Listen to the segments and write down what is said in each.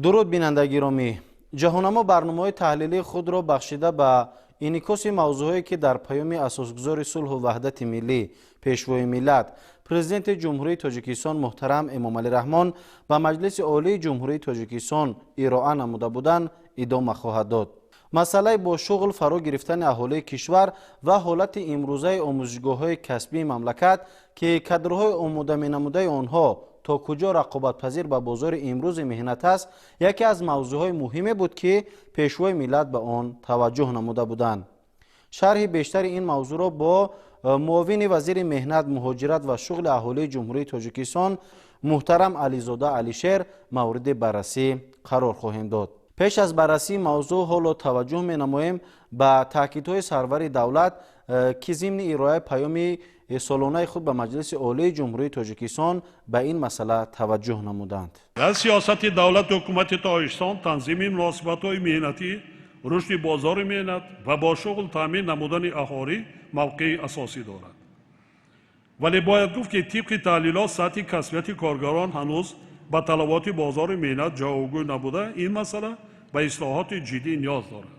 Дуруд, бинандаи гиромӣ. Ҷаҳоннамо барномаҳои таҳлилии худро бахшида ба инъикоси мавзӯъҳое, ки дар паёми асосгузори сулҳу ваҳдати миллӣ, пешвои миллат, президенти Ҷумҳурии Тоҷикистон муҳтарам Эмомалӣ Раҳмон ба Маҷлиси Олии Ҷумҳурии Тоҷикистон ироа намуда буданд, идома хоҳад дод. Масъалаи бо шуғл фаро гирифтани аҳолии кишвар ва ҳолати имрӯзаи омӯзишгоҳҳои касбии мамлакат, ки кадрҳои омода менамудаи онҳо то куҷо рақобатпазир ба бозори имрӯзи меҳнат аст, яке аз мавзӯъҳои муҳиме буд, ки пешвои миллат ба он таваҷҷӯҳ намуда буданд. Шарҳи бештари ин мавзӯъро бо муовини вазири меҳнат, муҳоҷират ва шуғли аҳолии Ҷумҳурии Тоҷикистон муҳтарам Ализода Алишер мавриди баррасӣ қарор хоҳем дод. Пеш аз баррасии мавзӯъ ҳоло таваҷҷӯҳ менамоем ба таъкидҳои сарвари давлат, ки зимни ироаи паёми солонаи худ ба Маҷлиси Олии Ҷумҳурии Тоҷикистон ба ин масъала таваҷҷӯҳ намуданд. Дар сиёсати давлату ҳукумати Тоҷикистон танзими муносибатҳои меҳнатӣ, рушди бозори меҳнат ва бо шуғл таъмин намудани аҳолӣ мавқеи асосӣ дорад. Вале бояд гуфт, ки тибқи таҳлилот сатҳи касбияти коргарон ҳанӯз ба талаботи бозори меҳнат ҷавобгӯ набуда, ин масъала ба ислоҳоти ҷиддӣ ниёз дорад.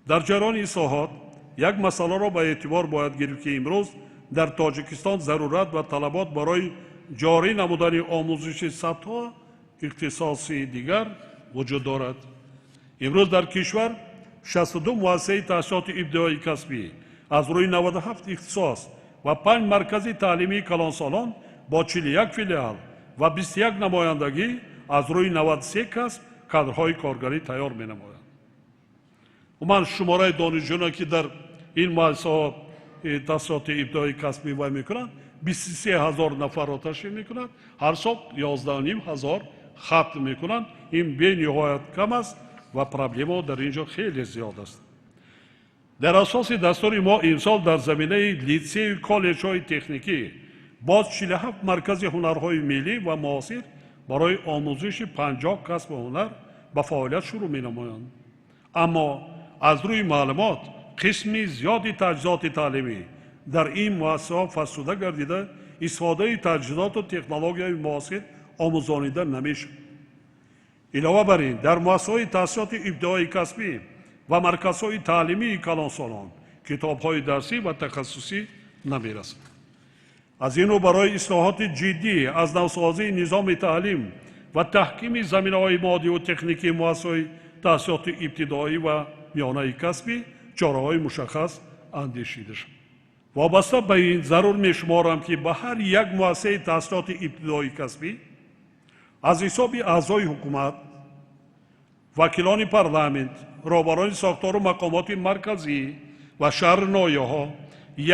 Дар ҷараёни ислоҳот як масъаларо ба эътибор бояд гирифт, ки имрӯз дар Тоҷикистон зарурат ва талабот барои ҷорӣ намудани омӯзиши садҳо ихтисоси дигар вуҷуд дорад. Имрӯз дар кишвар 62 муассисаи таҳсилоти ибтидоии касбӣ аз рӯи 97 ихтисос ва 5 маркази таълимии калонсолон бо 41 филиал ва 21 намояндагӣ аз рӯи 93 касб кадрҳои коргарӣ тайёр менамоянд. Умуман, шумораи донишҷӯёне, ки дар ин муассисаҳо таҳсилоти ибтидоии касбӣ вай мекунанд, 23 000 нафарро ташкил мекунад. Ҳар сол 11 500 хатм мекунанд. Ин бениҳоят кам аст ва проблемаҳо дар ин ҷо хеле зиёд аст. Дар асоси дастури мо имсол дар заминаи литсею коллеҷҳои техникӣ боз 47 маркази ҳунарҳои миллӣ ва муосир барои омӯзиши 50 касбу ҳунар ба фаъолият шурӯъ менамоянд. Аммо аз рӯи маълумот қисми зиёди таҷҳизоти таълимӣ дар ин муассисаҳо фарсуда гардида, истифодаи таҷҳизоту технологияи муосир омӯзонида намешавад. Илова бар ин, дар муассисаҳои таҳсилоти ибтидоии касбӣ ва марказҳои таълимии калонсолон китобҳои дарсӣ ва тахассусӣ намерасад. Аз ин рӯ барои ислоҳоти ҷиддӣ, аз навсозии низоми таълим ва таҳкими заминаҳои моддиву техникии муассисаҳои таҳсилоти ибтидоӣ ва миёнаи касбӣ чораҳои мушаххас андешида шуд. Вобаста ба ин зарур мешуморам, ки ба ҳар як муассисаи таҳсилоти ибтидоии касбӣ аз ҳисоби аъзои ҳукумат, вакилони парламент, роҳбарони сохтору мақомоти марказӣ ва шаҳру ноҳияҳо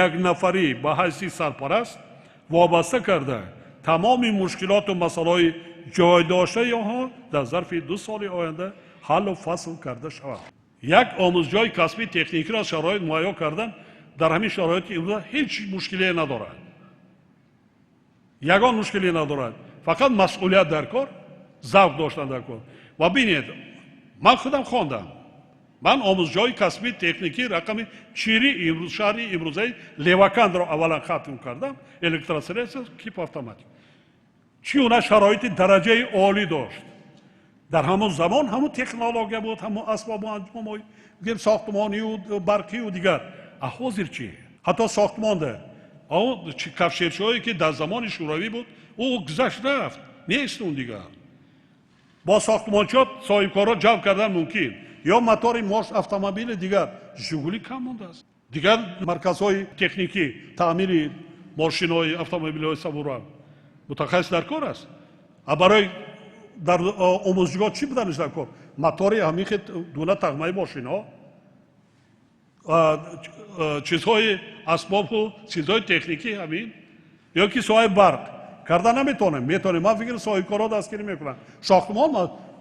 як нафарӣ ба ҳайси сарпараст вобаста карда, тамоми мушкилоту масъалаҳои ҷойдоштаи онҳо дар зарфи 2 соли оянда ҳаллу фасл карда шавад. Як омӯзҷои касбии техникиро шароит муҳайё кардан дар ҳамин шароити имрӯза ҳеҷ мушкилие надорад, ягон мушкиле надорад, фақат масъулият дар кор, завқ доштан дар кор. Ва бинед, ман худам хондам, ман омӯзҷои касбии техникӣ рақами чири имрӯз шаҳри имрӯзаи Левакандро аввалан хатм кардам, электросредства кип автоматик. Чӣ гуна шароити дараҷаи олӣ дошт дар ҳамон замон, ҳамон технология буд, ҳамон асбобу анҷомҳои сохтмонию барқию дигар. А ҳозир чӣ? Ҳатто сохтмонда он кафшерчиҳое, ки дар замони Шӯравӣ буд, ӯ гузашт, рафт, нест он дигар. Бо сохтмончиҳо соҳибкорро ҷалб кардан мумкин ё мотори мош автомобили дигар, Жигули кам мондааст. Дигар марказҳои техникӣ таъмири мошинои автомобилҳои сабура мутахассис дар кор аст. А барои дар омӯзишгоҳ чӣ буданаш дар кор? Мотори ҳамин хел дуна тағмаи мошинҳо, чизҳои асбобу чизҳои техникӣ ҳамин ё ки соҳаи барқ карда наметавонем? Метавонем. Ман фикр, соҳибкорҳо дастгирӣ мекунанд. Сохтмон,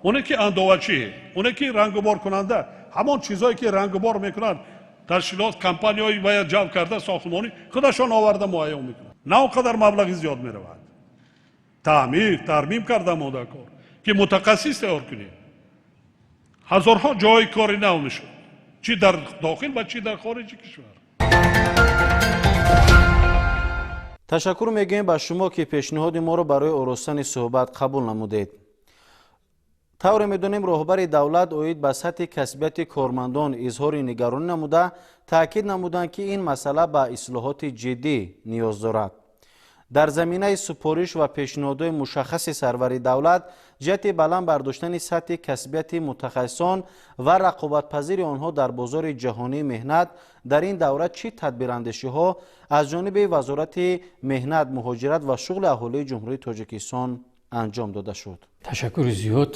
оне ки андовачӣ, оне ки рангуборкунанда, ҳамон чизҳое, ки рангубор мекунанд, ташкилот, компанияҳои бояд ҷалб карда, сохтмонӣ худашон оварда муайян мекунанд. На он қадар маблағи зиёд меравад. Таъмир тармим карда мода кор, ки мутахассис тайёр кунем, ҳазорҳо ҷойи кори нав мешуд, чӣ дар дохил ва чӣ дар хориҷи кишвар. Ташаккур мегӯем ба шумо, ки пешниҳоди моро барои оростани суҳбат қабул намудед. Тавре медонем, роҳбари давлат оид ба сатҳи касбияти кормандон изҳори нигаронӣ намуда, таъкид намуданд, ки ин масъала ба ислоҳоти ҷиддӣ ниёз дорад. Дар заминаи супориш ва пешниҳодҳои мушаххаси сарвари давлат ҷиҳати баланд бардоштани сатҳи касбияти мутахассисон ва рақобатпазири онҳо дар бозори ҷаҳонии меҳнат, дар ин давра чӣ тадбирандешиҳо аз ҷониби Вазорати меҳнат, муҳоҷират ва шуғли аҳолии Ҷумҳурии Тоҷикистон анҷом дода шуд? Ташаккури зиёд.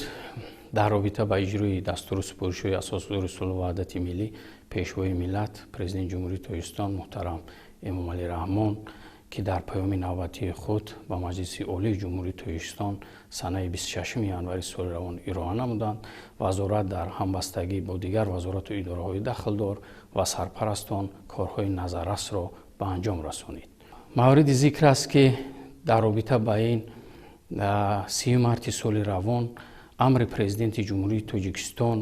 Дар робита ба иҷрои дастуру супоришҳои Асосгузори сулҳу ваҳдати миллӣ, Пешвои миллат, Президенти Ҷумҳурии Тоҷикистон муҳтарам Эмомалӣ Раҳмон, ки дар паёми навбатии худ ба Маҷлиси Олии Ҷумҳурии Тоҷикистон санаи 26 январи соли равон ироа намуданд, вазорат дар ҳамбастагӣ бо дигар вазорату идораҳои дахлдор ва сарпарастон корҳои назаррасро ба анҷом расонид. Мавриди зикр аст, ки дар робита ба ин 30 марти соли равон амри Президенти Ҷумҳурии Тоҷикистон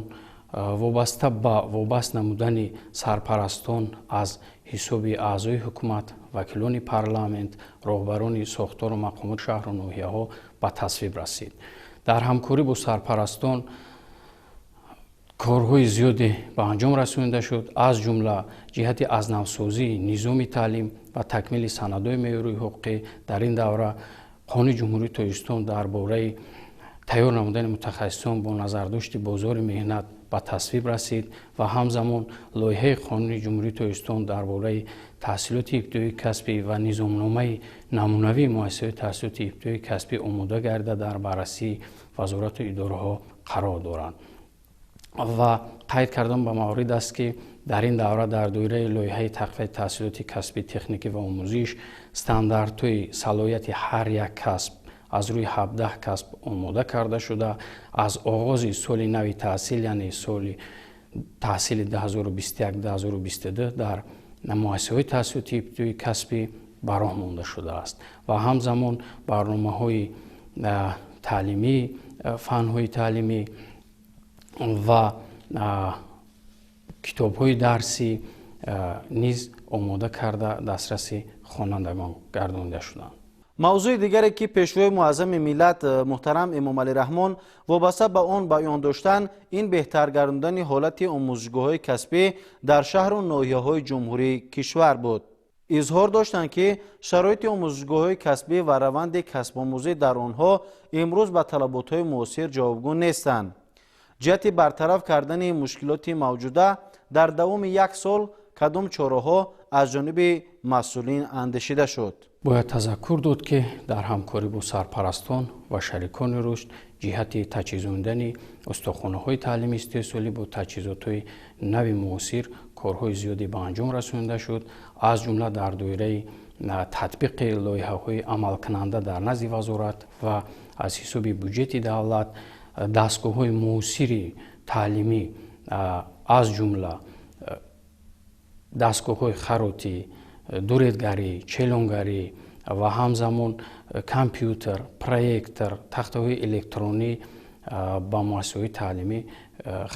вобаста ба вобаст намудани сарпарастон аз ҳисоби аъзои ҳукумат, вакилони парламент, роҳбарони сохтору мақомоти шаҳру ноҳияҳо ба тасвиб расид. Дар ҳамкорӣ бо сарпарастон корҳои зиёде ба анҷом расонида шуд, аз ҷумла ҷиҳати аз навсозии низоми таълим ва такмили санадҳои меъёрии ҳуқуқӣ. Дар ин давра Қонуни Ҷумҳурии Тоҷикистон дар бораи тайёр намудани мутахассисон бо назардошти бозори меҳнат ба тасвиб расид ва ҳамзамон лоиҳаи Қонуни Ҷумҳурии Тоҷикистон дар бораи таҳсилоти ибтидоии касбӣ ва низомномаи намунавии муассисаҳои таҳсилоти ибтидоии касбӣ омода гардида, дар баррасии вазорату идораҳо қарор доранд. Ва қайд кардам ба маврид аст, ки дар ин давра дар доираи лоиҳаи тақвияти таҳсилоти касбӣ, техникӣ ва омӯзиш стандартҳои салоҳияти ҳар як касб аз рӯи 17 касб омода карда шуда, аз оғози соли нави таҳсил, яъне соли таҳсили 2021-2022, дар муассисаҳои таҳсилоти ибтидоии касбӣ ба роҳ монда шудааст. Ва ҳамзамон барномаҳои таълимӣ, фанҳои таълимӣ ва китобҳои дарсӣ низ омода карда, дастраси хонандагон гардонида шуданд. Мавзӯи дигаре, ки Пешвои муаззами миллат муҳтарам Эмомалӣ Раҳмон вобаста ба он баён доштанд, ин беҳтар гардондани ҳолати омӯзишгоҳҳои касбӣ дар шаҳру ноҳияҳои ҷумҳурии кишвар буд. Изҳор доштанд, ки шароити омӯзишгоҳҳои касбӣ ва раванди касбомӯзӣ дар онҳо имрӯз ба талаботҳои муосир ҷавобгӯ нестанд. Ҷиҳати бартараф кардани мушкилоти мавҷуда дар давоми як сол кадом чораҳо аз ҷониби масъулин андешида шуд? Бояд тазаккур дод, ки дар ҳамкорӣ бо сарпарастон ва шарикони рушд ҷиҳати таҷҳизондани устохонаҳои таълими истеҳсолӣ бо таҷҳизотҳои нави муосир корҳои зиёде ба анҷом расонида шуд, аз ҷумла дар доираи татбиқи лоиҳаҳои амалкунанда дар назди вазорат ва аз ҳисоби буҷети давлат дастгоҳҳои муосири таълимӣ, аз ҷумла дастгоҳҳои харотӣ, дуредгарӣ, челонгарӣ ва ҳамзамон компютер, проектор, тахтаҳои электронӣ ба муассисаҳои таълимӣ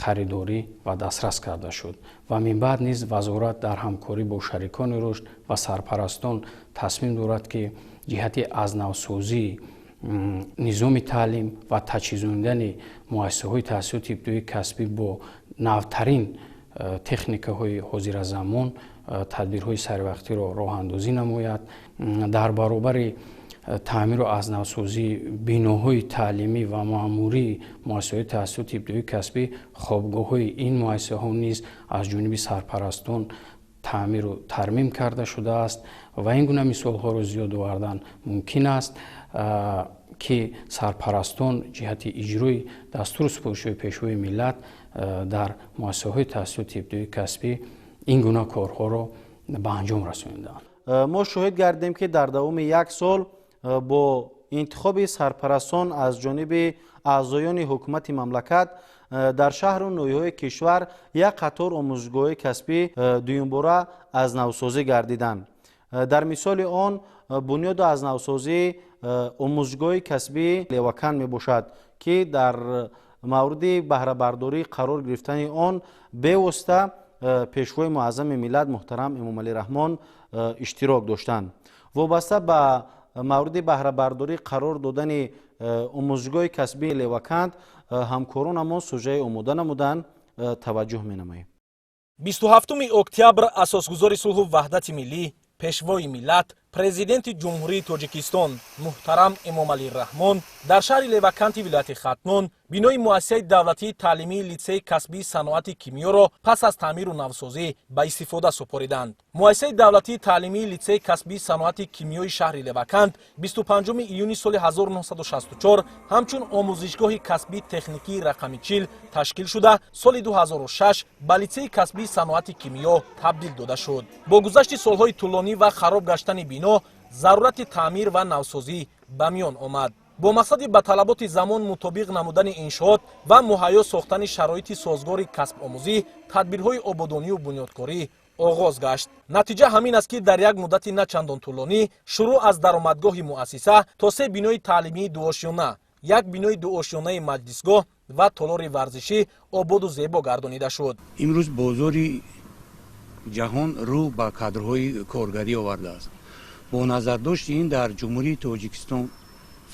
харидорӣ ва дастрас карда шуд. Ва минбаъд низ вазорат дар ҳамкорӣ бо шарикони рушд ва сарпарастон тасмим дорад, ки ҷиҳати аз навсозии низоми таълим ва таҷҳизондани муассисаҳои таҳсилоти ибтидоии касбӣ бо навтарин техникаҳои ҳозиразамон тадбирҳои саривақтиро роҳандозӣ намояд. Дар баробари таъмиру аз навсозии биноҳои таълимӣ ва маъмурии муассисаҳои таҳсилоти ибтидоии касбӣ, хобгоҳҳои ин муассисаҳо низ аз ҷониби сарпарастон таъмиру тармим карда шудааст. Ва ин гуна мисолҳоро зиёд овардан мумкин аст, ки сарпарастон ҷиҳати иҷрои дастуру супоришҳои Пешвои миллат дар муассисаҳои таҳсилоти ибтидоии касбӣ ин гуна корҳоро ба анҷом расониданд. Мо шоҳид гардем, ки дар давоми як сол бо интихоби сарпарастон аз ҷониби аъзоёни ҳукумати мамлакат дар шаҳру ноҳияҳои кишвар як қатор омӯзишгоҳҳои касбӣ дуюмбора аз навсозӣ гардиданд. Дар мисоли он бунёду аз навсозии омӯзишгоҳи касбии Левакан мебошад, ки дар мавриди баҳрабардорӣ қарор гирифтани он бевосита Пешвои муаззами миллат муҳтарам Эмомалӣ Раҳмон иштирок доштанд. Вобаста ба мавриди баҳрабардорӣ қарор додани омӯзишгоҳи касбии Леваканд Ҳамкоронамон сужаи омода намуданд, таваҷҷӯҳ менамоем. 27 октябр асосгузори сулҳу ваҳдати миллӣ, пешвои миллат, Президенти Ҷумҳурии Тоҷикистон муҳтарам Эмомалӣ Раҳмон дар шаҳри Леваканти вилояти Хатлон бинои муассисаи давлатии таълимии литсеи касбии саноати кимиёро пас аз таъмиру навсозӣ ба истифода супориданд. Муассисаи давлатии таълимии литсеи касбии саноати кимиёи шаҳри Левакант 25 июни соли 1964 ҳамчун омӯзишгоҳи касбии техникии рақами 40 ташкил шуда, соли 2006 ба литсеи касбии саноати кимиё табдил дода шуд. Бо гузашти солҳои тӯлонӣ ва хароб гаштани бино, зарурати таъмир ва навсозӣ ба миён омад. Бо мақсади ба талаботи замон мутобиқ намудани иншоот ва муҳайё сохтани шароити созгори касбомӯзӣ, тадбирҳои ободонию бунёдкорӣ оғоз гашт. Натиҷа ҳамин аст, ки дар як муддати на чандон тӯлонӣ, шурӯъ аз даромадгоҳи муассиса то се бинои таълимии дуошёна, як бинои дуошёнаи маҷлисгоҳ ва толори варзишӣ ободу зебо гардонида шуд. Имрӯз бозори ҷаҳон рӯ ба кадрҳои коргарӣ овардааст. Бо назардошти ин, дар Ҷумҳурии Тоҷикистон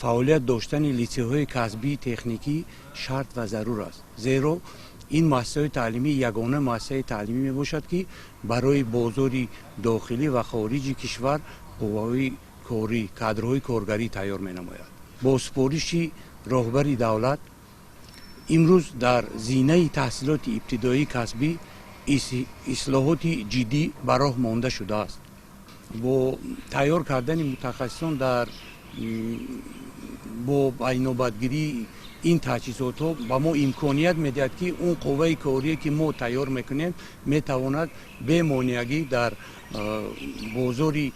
фаъолият доштани литсейҳои касбии техникӣ шарт ва зарур аст, зеро ин муассисаҳои таълимӣ ягона муассисаи таълимӣ мебошад, ки барои бозори дохилӣ ва хориҷи кишвар қувваҳои корӣ, кадрҳои коргарӣ тайёр менамояд. Бо супориши роҳбари давлат, имрӯз дар зинаи таҳсилоти ибтидоии касбӣ ислоҳоти ҷиддӣ ба роҳ монда шудааст. Бо тайёр кардани мутахассисон дар бо байнобатгирии ин таҷҳизотҳо ба мо имконият медиҳад, ки он қувваи корие, ки мо тайёр мекунем, метавонад бемонеагӣ дар бозори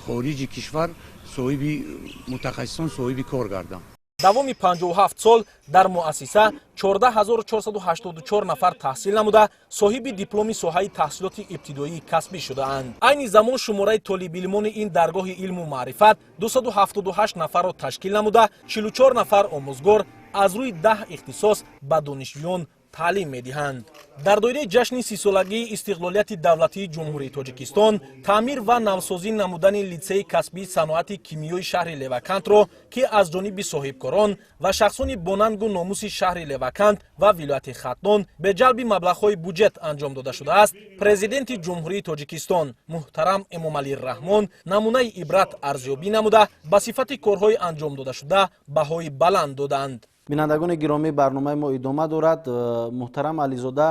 хориҷи кишвар соҳиби мутахассисон, соҳиби кор гарданд. Давоми 57 сол дар муассиса 14484 нафар таҳсил намуда, соҳиби дипломи соҳаи таҳсилоти ибтидоии касбӣ шудаанд. Айни замон шумораи толибилмони ин даргоҳи илму маърифат 278 нафарро ташкил намуда, 44 нафар омӯзгор аз рӯи 10 ихтисос ба донишҷӯён таълим медиҳанд. Дар доираи ҷашни 30-солагии истиқлолияти давлатии Ҷумҳурии Тоҷикистон таъмир ва навсозӣ намудани литсеи касбии саноати кимиёи шаҳри Левакантро, ки аз ҷониби соҳибкорон ва шахсони бонангу номуси шаҳри Левакант ва вилояти Хатлон бе ҷалби маблағҳои буҷет анҷом дода шудааст, Президенти Ҷумҳурии Тоҷикистон муҳтарам Эмомалӣ Раҳмон намунаи ибрат арзёбӣ намуда, ба сифати корҳои анҷом додашуда баҳои баланд доданд. Бинандагони гиромӣ, барномаи мо идома дорад. Муҳтарам Ализода,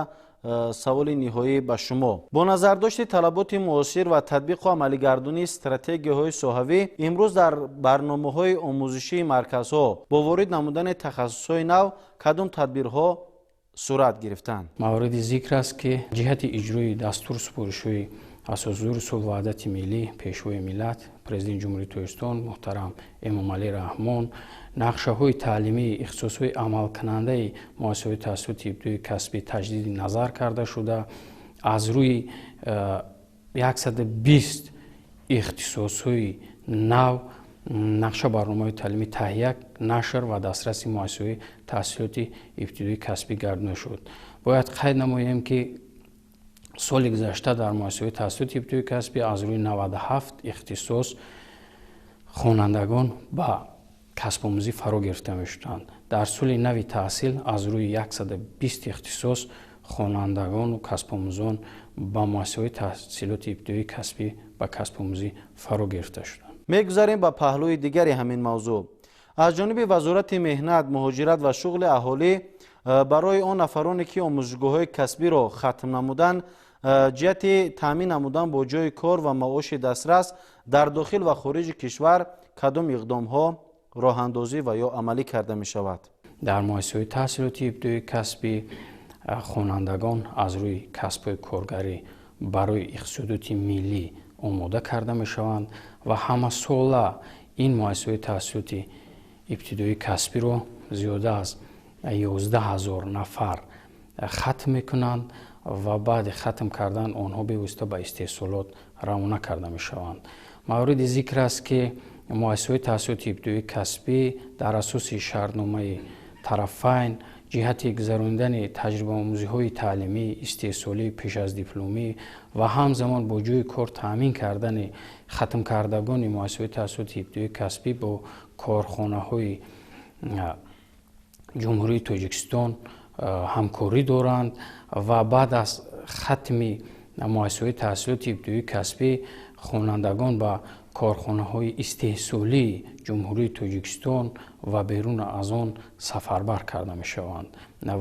саволи ниҳоӣ ба шумо. Бо назардошти талаботи муосир ва татбиқу амалигардонии стратегияҳои соҳавӣ, имрӯз дар барномаҳои омӯзишии марказҳо бо ворид намудани тахассусҳои нав кадом тадбирҳо сурат гирифтанд? Мавриди зикр аст, ки ҷиҳати иҷрои дастуру супоришҳои асосгузори сулҳу ваҳдати миллӣ, пешвои миллат, Президенти Ҷумҳурии Тоҷикистон муҳтарам Эмомалӣ Раҳмон, нақшаҳои таълимии ихтисосҳои амалкунандаи муассисаҳои таҳсилоти ибтидоии касбӣ таҷдиди назар карда шуда, аз рӯи 120 ихтисосҳои нав нақша барномаҳои таълимӣ таҳия, нашр ва дастраси муассисаҳои таҳсилоти ибтидоии касбӣ гардонида шуд. Бояд қайд намоем, ки соли гузашта дар муассисаҳои таҳсилоти ибтидоии касбӣ аз рӯи 97 ихтисос хонандагон ба касбомӯзӣ фаро гирифта мешуданд. Дар соли нави таҳсил аз рӯи 120 ихтисос хонандагону касбомӯзон ба муассисаҳои таҳсилоти ибтидоии касбӣ ба касбомӯзӣ фаро гирифта шуданд. Мегузарем ба паҳлӯи дигари ҳамин мавзӯъ. Аз ҷониби Вазорати меҳнат, муҳоҷират ва шуғли аҳолӣ барои он нафароне, ки омӯзишгоҳҳои касбиро хатм намуданд, ҷиҳати таъмин намудан бо ҷойи кор ва маоши дастрас дар дохил ва хориҷи кишвар кадом иқдомҳо роҳандозӣ ва ё амалӣ карда мешавад? Дар муассисаҳои таҳсилоти ибтидоии касбӣ хонандагон аз рӯи касбҳои коргарӣ барои иқтисодиёти миллӣ омода карда мешаванд ва ҳамасола ин муассисаҳои таҳсилоти ибтидоии касбиро зиёда аз 11 000 нафар хатм мекунанд ва баъди хатм кардан онҳо бевосита ба истеҳсолот равона карда мешаванд. Мавриди зикр аст, ки муассисаҳои таҳсилоти ибтидоии касбӣ дар асоси шартномаи тарафайн ҷиҳати гузаронидани таҷрибаомӯзиҳои таълимӣ, истеҳсолӣ, пеш аз дипломӣ ва ҳамзамон бо ҷойи кор таъмин кардани хатмкардагони муассисаҳои таҳсилоти ибтидоии касбӣ бо корхонаҳои Ҷумҳурии Тоҷикистон ҳамкорӣ доранд ва баъд аз хатми муассисаҳои таҳсилоти ибтидоии касбӣ хонандагон ба корхонаҳои истеҳсолии Ҷумҳурии Тоҷикистон ва берун аз он сафарбар карда мешаванд.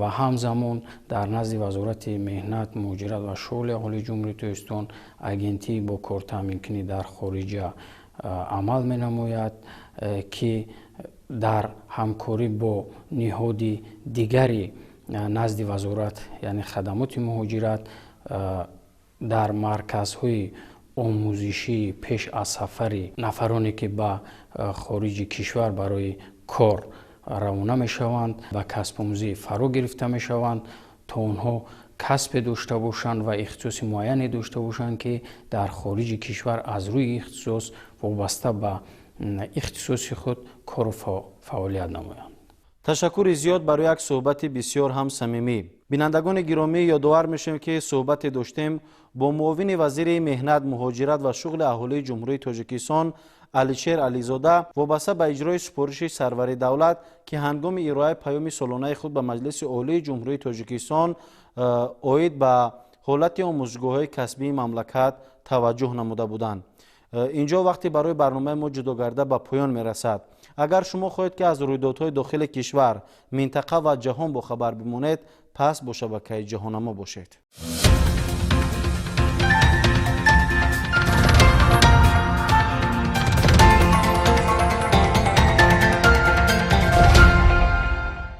Ва ҳамзамон дар назди Вазорати меҳнат, муҳоҷират ва шуғли аҳолии Ҷумҳурии Тоҷикистон агентии бо кортаъминкунӣ дар хориҷа амал менамояд, ки дар ҳамкорӣ бо ниҳоди дигари назди вазорат, яъне хадамоти муҳоҷират, дар марказҳои омӯзишии пеш аз сафари нафароне, ки ба хориҷи кишвар барои кор равона мешаванд, ба касбомӯзӣ фаро гирифта мешаванд, то онҳо касбе дошта бошанд ва ихтисоси муайяне дошта бошанд, ки дар хориҷи кишвар аз рӯи ихтисос, вобаста ба ихтисоси худ кору фаъолият намоянд. Ташаккури зиёд барои як суҳбати бисёр ҳам самимӣ. Бинандагони гиромӣ, ёдовар мешавем, ки суҳбате доштем бо муовини вазири меҳнат, муҳоҷират ва шуғли аҳолии Ҷумҳурии Тоҷикистон Алишер Ализода вобаста ба иҷрои супориши сарвари давлат, ки ҳангоми ироаи паёми солонаи худ ба Маҷлиси Олии Ҷумҳурии Тоҷикистон оид ба ҳолати омӯзишгоҳҳои касбии мамлакат таваҷҷӯҳ намуда буданд. Инҷо вақте барои барномаи мо ҷудогарда ба поён мерасад. Агар шумо хоҳед, ки аз рӯйдодҳои дохили кишвар, минтақа ва ҷаҳон бохабар бимонед, пас бо шабакаи Ҷаҳоннамо бошед.